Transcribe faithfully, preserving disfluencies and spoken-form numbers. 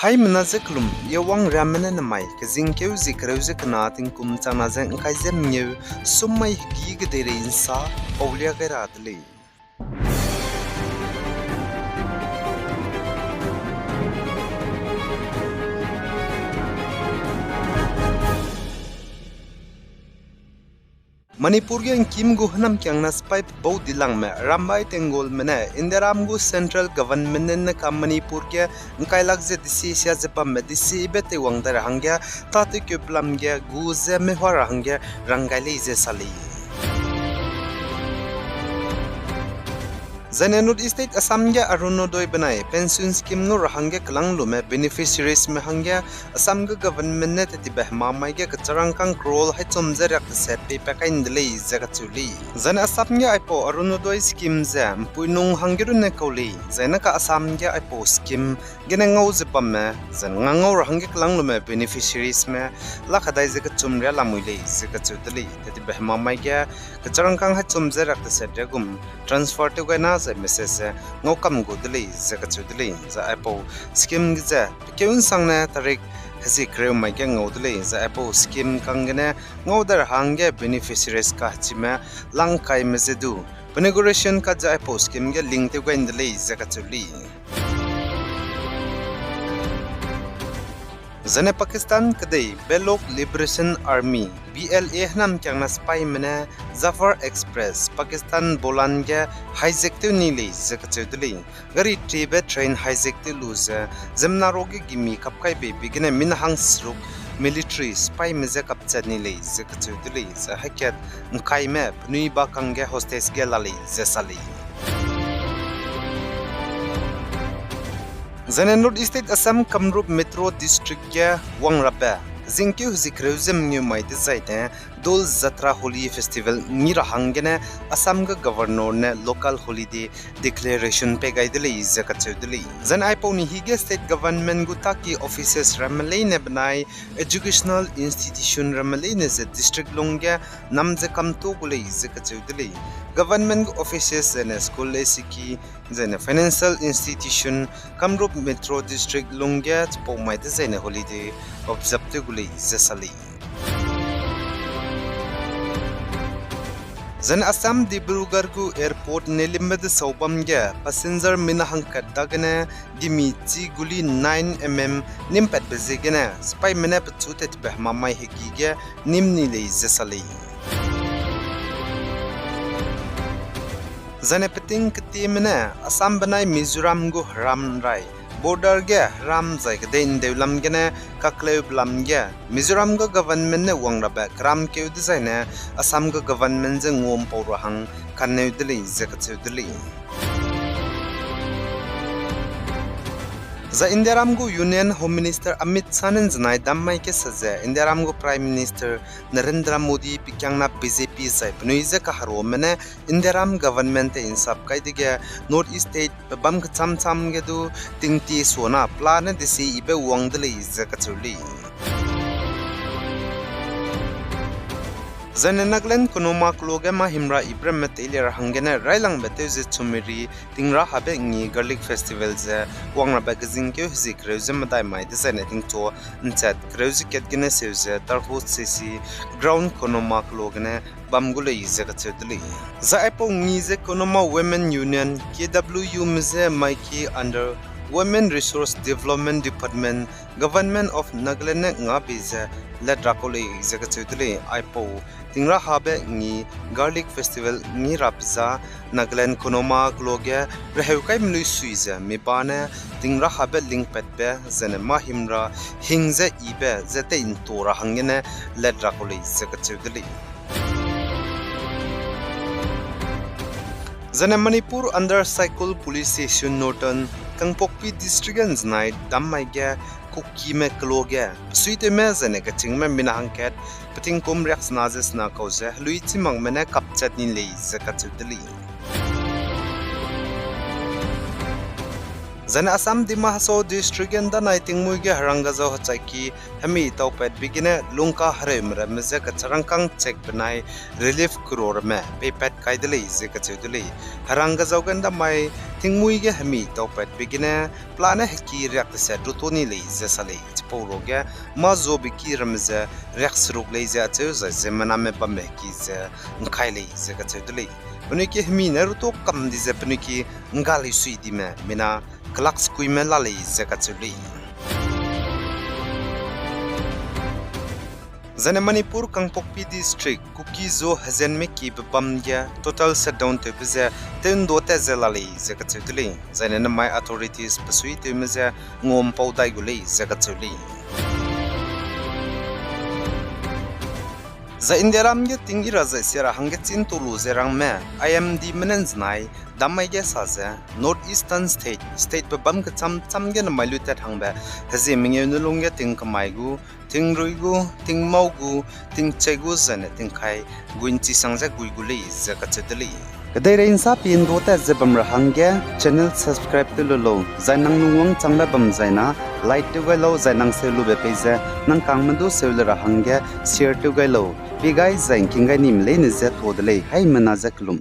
Haimena ze kelum, yewang riamme ne nemai, kezingkeu zie kereu ze kena tingkum changna ze ngkai ze mengeu, sum mai hegî kedeirei nsa, paulia gai ra de lei. Manipur ge ngkim gu hênamkiangna sipai pebau dilangme Arambai Tenggolme ne Indiaram gu central government ne ne ka Manipur ge ngkailak ze desi sia ze bamme desibe teiwang dai ra hangge, tâtewkeu pelam ge gu ze mehua ra hangge rang gai lei ze sa lei. Zaine North East State Assam ge Arunodoi benai pension scheme ngau ra hangge kelâng lume beneficiariesme hangge Assam ge government ne tetibe hemamai ge kecharangkâng crore haî chum ze riak teset peipat kai ’nde lei ze kacheu lei. Zaine Assam ge aipau Arunodoi scheme ze mpuinung hangge runne kau lei, zaine ka Assam ge aipau scheme gene ngau ze bamme, zai nga ngau ra hangge kelâng lume beneficiariesme lak hedai ze kechum riâ lamui lei ze kacheu de lei. Tetibe hemamai ge kecharangkâng haî chum ze riak teset riâ gum transfer tew gai na zai message ze ngau kam gu de lei ze kacheu de lei. Zai aipau scheme ge ze pekeu ’nsangne tarik hezie kereu mai ge ngau de lei. Zai aipau scheme kang gene ngau dai ra hangge beneficiaries kahechime lang kaime ze du penegration card ze aipau scheme ge link tew gai ’nde lei ze kacheu lei. Zaine Pakistan kedei Baloch Liberation Army, B L A hênamkiangna sipaime ne Zafar Express, Pakistan Bolan ge hijack tew ni lei ze kacheu de lei. Gari tribe train hijack tew lu ze, ziemmena ruage gimi kap kai beibe gene mina hang seruk military sipaime je kapchat ni lei ze kacheu de lei, zai haikat ngkaime penui ba kangge hostage ge la lei ze sa lei. Zaine North East State Assam Kamrup Metro District ge wang rabe zingkeu hezie kereu ze mengeu mai dezaine Dol Jatra Holi Festival ngi ra hanggene Assam ge Governor ne local holiday declaration pei gai de lei ze kacheu de lei. Zaine aipau ni hige state government gu taki offices ramme leine benai educational institution ramme leine ze district lungge nam ze kamto gu lei ze kacheu de lei. Government gu offices zaine school lesiki zaine financial institution Kamrup Metro District lungge chipau mai dezaine holiday observe tew gu lei ze sa lei. Zaine Assam Dibrugarh gu airport nelimbe desau bam ge passenger mina hangkat dagene gimi chi guli nine mm nimpatbe ziegene sipaime ne pechu tatbe hemamai hegi ge nim ni lei ze sa lei. Zaine peting ketieme ne Assam benai Mizoram gu heram rai border ge heram zai kedei ndeu lam gene kakleube lam ge Mizoram gu government ne wang rabe keramkeu dezaine Assam gu government je nguampau ra hang kanneu de lei ze kacheu de lei. Zai Indiaram gu Union Home Minister Amit Shah ne nzenai dam mai kesa ze Indiaram gu Prime Minister Narendra Modi pekiangna B J P zai penui je kaheruame ne Indiaram government te insap kai dege North East state pebam kecham cham ge du tingtie suana plan ne desi ibe wang de lei ze kacheu lei. Zaine Nagaland Konoma kelo ge mâ himra ibe ramme teilia ra hanggene railangbe tew ze chumeri tingra habe ngi Garlic Festival ze wang rabe kezingkeu hezie kereu ze medai mai dezaine tingchu nchat kereu ze kat gene seu ze Tarhut C C Ground Konoma kelo gene bam gu lei ze kacheu de lei. Zai aipau ngi ze Konoma Women Union, K W U me je maiki under Women Resource Development Department, Government of Nagaland ne ngabe ze lat ra kau lei ze kacheu de lei. Aipau tingra habe ngi Garlic Festival ngi rabe za Nagaland Konoma kelo ge reheu kai melui sui ze mi ba ne tingra habe lingpatbe zaine mâ himra hing ze ibe ze tei nto ra hanggene lat ra kau lei ze kacheu de lei. Zaine Manipur under Saikul Police Station Northern Kangpokpi District ge nzenai dam mai ge Kukime kelo ge pesuitewme zaine kechîngme mina hangkat petingkum riaksena ze sena kau ze helui chîmakme ne kapchat ni lei ze kacheu de lei. Zaine Assam Dima Hasao District ge ’ndanai tingmuî ge herang gazau hechaiki hemi taupat begene lungka hereume ramme je kecharangkâng chek benai relief kuro ramme peipat kai de lei ze kacheu de lei. Herang gazau ge ’ndamai tingmuî ge hemi taupat begene pelane heki riak deset ruto ni lei ze sa lei. Chipau ruage mâ zuabe ki ramme ze riak seruk lei ze acheu zai ziemmename bamme heki ze ’ngkai lei ze kacheu de lei. Penui ki hemi ne ruto kam di ze penui ki ’ngga lei sui dime mina kelak sekuime la lei ze kacheu lei. Zaine Manipur Kangpokpi District Kuki-Zo hezenme kibe bam ge total shutdown tewbe ze tew ’nduâ tat ze la lei ze kacheu de lei. Zaine namai authorities besuitewme je nguampau dai gu lei ze kacheu lei. Zai Indiaram ge ting i ra zai sia ra hangge chî ’ntu lu ze rangme I M Dme ne ’nzenai dam mai ge sa ze, North Eastern State, statebe bam kecham cham ge namai luitat hangbe hezie mengeu ne lungge ting kemai gu, tingrui gu, tingmau gu, tingchei gu zaine tingkai gui ’nchisang ze gui gu lei ze kacheu de lei. Kedeirei ’nsa pie ’nduâ tat ze bam ra hangge channel subscribe tew lu lau, zai nang lungwangchangbe bam zai na like tew gai lau, zai nang seu lube pei ze nang kangme du seu le ra hangge share tew gai lau. Pie gai zai ’ngking gai nime leine je tuâ de lei, haimena je kelum.